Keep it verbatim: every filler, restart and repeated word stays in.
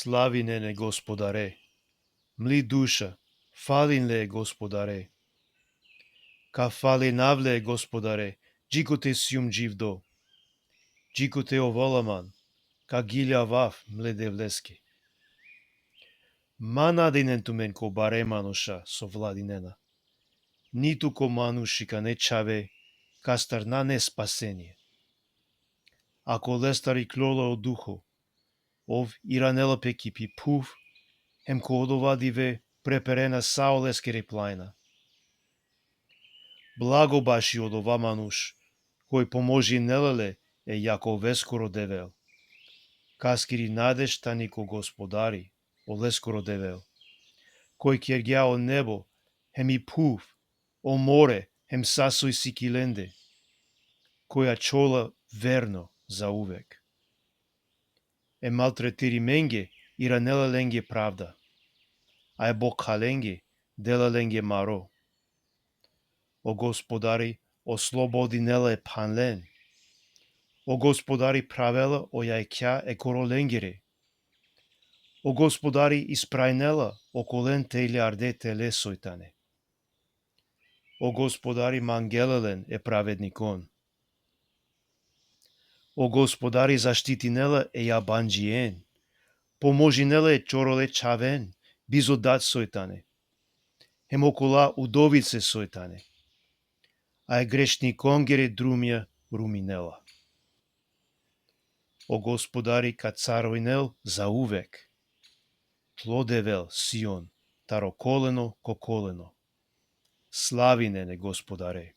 Slavinen e Gospodare. Mli duša, falin le e Gospodare. Ka falinav le e Gospodare, dži kote sijum dživdo. Dži kote ovola man, ka giljavav mle Devleske. Ma nadinen tumen ko bare manuša so vladinena, nitu ko manušikane čhave, kastar nane spasenie. Ako lestar ikljola o Duho, ov iranela pe ki pi phuv, hem ko odova dive preperena sa oleskere plajna. Blago baši odova manuš, koj pomožinela le e Jakoveskoro Devel. Kaskiri nadež tani ko Gospodari, oleskoro Devel, koj kergja o nebo, hem i phuv, o more, hem sa so isi ki lende, koj ačhola verno zauvek. E maltretirimenge iranela lenge pravda, a e bokhalenge dela lenge maro. O Gospodari oslobodinela e phanlen. O Gospodari pravela o jajkja e korolengere. O Gospodari ispravnela okolen te ljarde tele soj tane. O Gospodari mangela len e pravednikon. O Gospodari zaštitinela e jabandžien, pomožinela e čorole čhaven, bizo dat soj tane, hem okola udovice soj tane. A e grešnikongere drumja ruminela. O Gospodari ka carovinel zauvek. Tlo Devel Sion, taro koleno ko koleno. Slavinen e Gospodare.